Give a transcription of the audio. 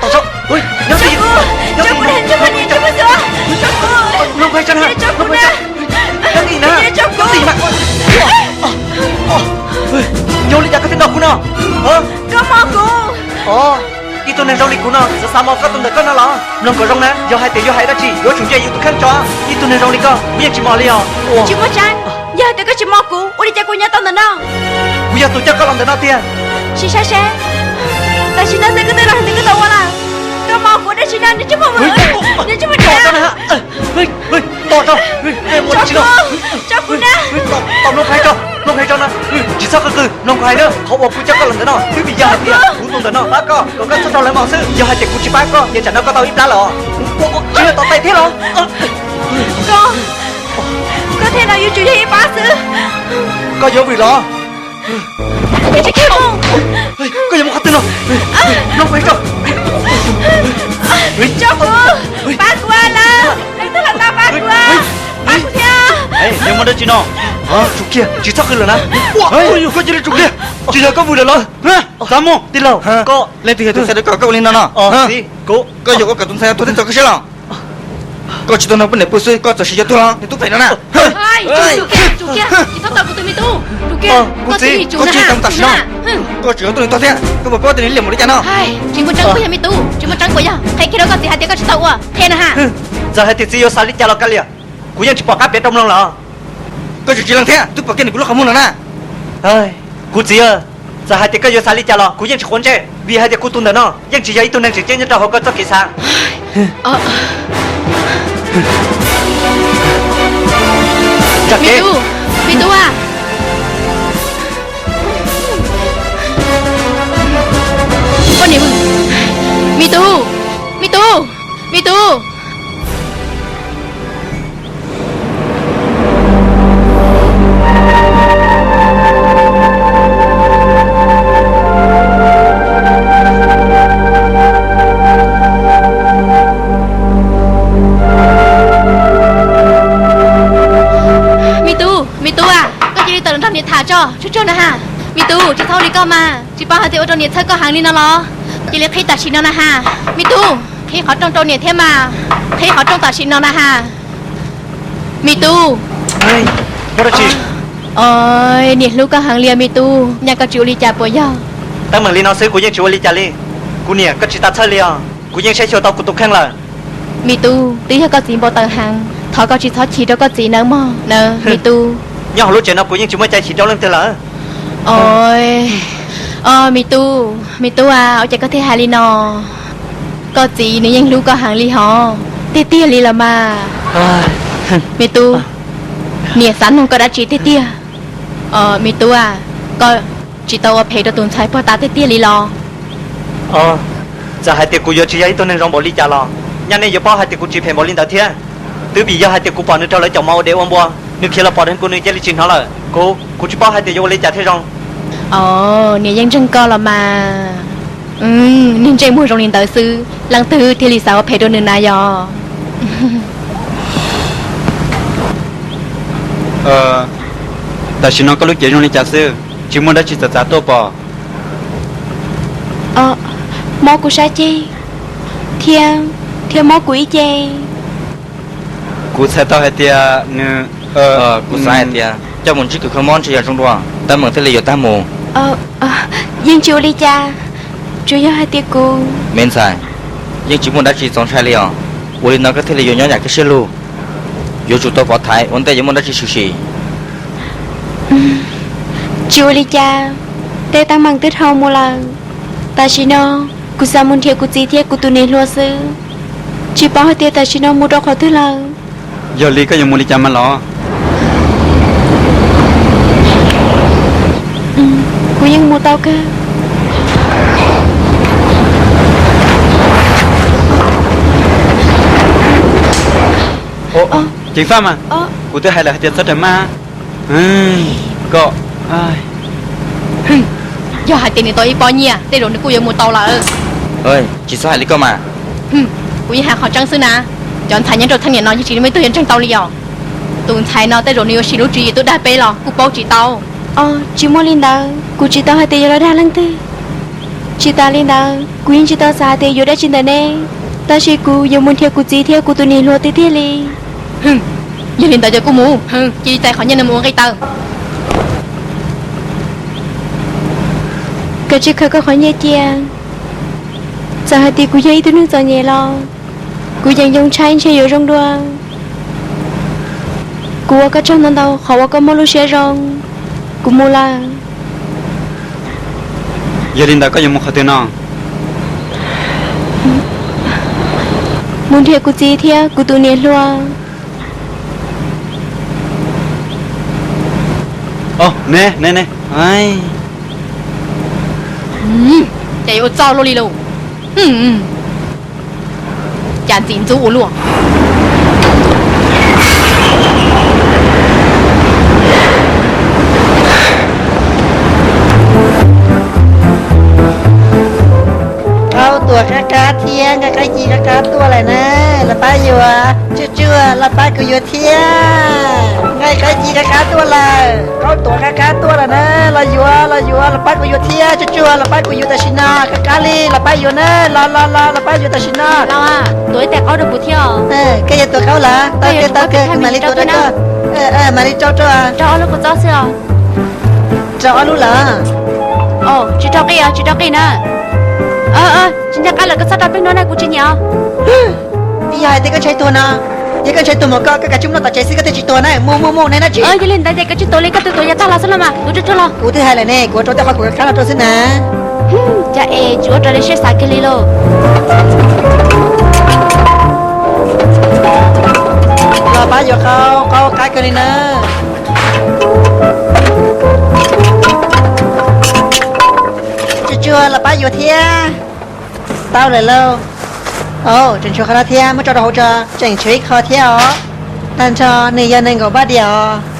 Nyob tim, nyob tim, nyob tim, nyob tim na, nyob tim na, nyob tim mas, yog li cas koj thiaj nrog kuv no? Ib tug neeg zoo li kuv no txawm xav mos koj tus ntawm koj no los? Mloog kom zoo na, yog hais tias yuav hais dab tsi yuav tsum nce yus tus kheej tso. Ib tug neeg zoo li koj kuv yeej tsis mos li os. Tsis muaj tseeb, yog hais tias koj tsis mos kuv ua li cas kuv nyob tau ntawm no? Kuv yog tus coj koj los ntawm no tiag. Sim saib seb, tam sim no xwb koj twb los hais tias koj tau ua lawm, koj mos kuv dab tsi no, nws tsis muaj, nws tsis muaj tseeb. Tos, tos, tso kuv na. Mloog hais tso, mloog hais tso na, tsis txhob qw qw, mloog kuv hais na, qhov uas kuv coj koj los ntawm no twb vim yog hais tias kuv tus ntawm no pab koj kom koj txhob raug lawv mos xwb. Yog hais tias kuv tsis pab koj ces tsam no koj tau ib plab lawm os. Tsis yog tos tais thiab los? Koj, koj thiab no yuav tsum yog ib pab xwb. Koj yuav vwm los? Koj yuav mus qhov twg no? Mloog kuv hais tso. Tso kuv, pab kuv lawm, leej twg los tau pab kuv, pab kuv thiab. Yog muaj dab tsi no? Tsum kiag, tsis txhob qw lawm na. Koj cia li tsum kiag, tsis yog koj vwm lawm los? Xav mus tij laug, koj leej twg yog tus xa rau kom koj ua li no no? Koj yog ua kom tus ntxhais tuag thiab txaus koj siab los? Koj tsis tau nrog poj niam pw xwb, koj txawm sim yog tuag los niag tub phem no na. Tsum kiag, tsum kiag, tsis txhob tau kuv tus me tub. Tsum kiag, koj tsis tau tam sim no. Koj tseem yog tuaj nws tog thiab, koj puas paub tias nws liam npaum li cas no? Tsis muaj tseeb, kuj yog me tub, tsis muaj tseeb puas yog? Qhia kiag rau koj txiv hais tias koj tsis tau ua, qhia na ha. Txawm hais tias txiv yuav xav li cas los kav liam, kuv yeej tsis pom qab piav rau mloog lawm. Koj tseem tsis lees thiab, twb pom kiag nws kuv lub qhov muag no na. Kuv txiv, txawm hais tias koj yuav xav li cas los kuv yeej tsis quav ntsej, vim hais tias kuv tus ntawm no yeej tsis yog ib tug neeg tseem ceeb nyob rau hauv koj txoj kev xav. Me tub, me tub a. Me tub, me tub, me tub. Me tub, me tub a, koj cia li tawm los nrog niam tham tso, tsuag tsuag na ha. Me tub, tsis txhob ua li koj mas, tsis paub hais tias ua rau niam txhawj koj heev li no los? Cia li qhib tam sim no na ha. Me tub, qhib qhov rooj rau niam thiab mas, qhib qhov rooj tam sim no na ha. Me tub. Niam hlub koj heev li me tub, nyaj koj tsis ua li cas puas yog? Teeb meem li no xwb kuv yeej tsis ua li cas li. Kuv niam, koj tsis tas txhawj li os, kuv yeej saib xyuas tau kuv tus kheej lawm. Me tub, twb yog koj txiv npau taws heev, thov koj tsis txhob chim rau koj txiv nawb mog na me tub. Nyob hauv lub tsev no kuv yeej tsis muaj cai chim rau leej twg lawm. Os, me tub, me tub a, ua cas koj thiaj hais li no? Koj txiv nws yeej hlub koj heev li hos, tiag tiag li los mas. Me tub, niam xav nug koj dab tsi tiag tiag? Me tub a, koj tsis tau ua phem rau tus ntxhais puag ta tiag tiag li los? Txawm hais tias kuv yuav tsis yog ib tug neeg zoo npaum li cas los, nyaj nej yuav paub hais tias kuv tsis phem npaum li ntawd thiab. Twb vim yog hais tias kuv pom nws raug lawv caum mov ua dev ua npua, nws khiav los pom dheev kuv nws cia li tsis hnov lawm. Kuv, kuv tsis paub hais tias yuav ua li cas thiaj zoo. Os, niam yeej ntseeg koj los mas. Niag ntsej muag zoo li ntawd xwb, leej twg thiaj li xav ua phem rau nws na yog? Tam sim no koj lub cev zoo li cas xwb, tsis muaj dab tsi txawv txav tuaj pom? Mob kuv sab ceg, thiab, thiab mob kuv ib ce. Kuv txhais tau hais tias nws, kuv xav hais tias coj mus ntsib kws kho mob ntshe yog zoo dua, teeb meem thiaj li yuav tag mus. Yeej tsis ua li cas, tsuas yog hais tias kuv, me ntxhais, yeej tsis muaj dab tsi txaus ntshai li os. Ua li no koj thiaj li yuav nyob yam koj siab lug. Yuav tsum tau pov thaiv ua ntej yuav muaj dab tsi tshwm sim. Tsis ua li cas, tej teeb meem twb dhau mus lawm. Tam sim no kuv xav mus nrhiav kuv txiv thiab kuv tus niam hluas xwb, tsis paub hais tias tam sim no mus rau qhov twg lawm. Yog li koj yuav mus li cas mas los? Kuv yeej mus tau kawg. Ceev faj mas, kuv twb hais lawm hais tias txhob rawm maj. Koj, yog hais tias nws tau ib pob nyiaj tej zaum nws kuj yuav mus tau lawm. Tsis txhob hais li koj mas. Kuv yeej hais qhov tseeb xwb na. Cov ntxhais nyob rau thaj niam no yeej tsis muaj ib tug yuav ntseeg tau li os. Tus ntxhais no tej zaum nws yuav siv lub tswv yim tuaj dag peb los kuj paub tsis tau. Tsis muaj li ntawd, kuv tsis tau hais tias yuav los dag leej twg. Tsis tas li ntawd, kuv yeej tsis tau xav hais tias yuav dab tsi ntawm neb, tab sis kuv yuav mus nrhiav kuv txiv thiab kuv tus niam hluas tiag tiag li. Yog li ntawd ces kuj mus, cia li tais qhov nyiaj no mus ua nqi taw. Koj tsis khaws koj qhov nyiaj cia. Txawm hais tias kuv yog ib tug neeg txom nyem los kuv yeej yoo tshaib ntshe yuav zoo dua. Kuv ua koj tsaug ntau ntau qhov uas koj muaj lub siab zoo. Kuv mus lawm. Yog li ntawd koj yuav mus qhov twg no? Mus nrhiav kuv txiv thiab kuv tus niam hluas. Ov, ne ne ne. Cas yuav ua txaus luaj li lauj. Cas ntxim ntxub ua luaj. Qaub tuam qab qab thiab nqaij qaib ci qab qab tuaj lawm na, los pab yuav. Tsuj tsuag, los pab kuv yuav thiab. Nqaij qaib ci qab qab tuaj lawm, qaub tuam qab qab tuaj lawm na, los yuav, los yuav, los pab kuv yuav thiab. Tsuj tsuag, los pab kuv yuav tam sim no, qab qab li, los pab yuav na, los los los, los pab yuav tam sim no. Los, tuav ib tais qaub rau kuv thiab. Koj yuav tuav qaub lawm? Tau kawg, tau kawg, kuv mam li tuav rau koj. Mam li rau rau. Rau ob lub kua txob xwb os. Rau ob lub lawm. Tsis rau qij os, tsis rau qij na. Tsis nco qab lawm, koj txhob rau peb hnub na, kuv tsis nyiam os. Yog hais tias koj ntshai tuag no, yog koj ntshai tuag mus koj, koj kav tsij noj tom tsev xwb, koj thiaj tsis tuag na. Mus mus mus, nej nab tsis. Yog li ntawd ces koj tsis tuag li, koj twb tuav yav tag los xwb los mas, tuav tsuag tsuag los. Kuv twb hais lawm ne, kuv rau tej qhov kuv qab no rau xwb na. Cas es tsis ua raws li siab xav kiag li lauj. Los pab yuav qaub, qaub qab kawg li na. Tsuj tsuag, los pab yuav thiab. Tau lawm lauj. Tseem tshuav qhov no thiab, muab tso rau hauv tso. Tseem tshuav ib qho thiab os. Tag nrho nws yog nees nkaum npaj diam os.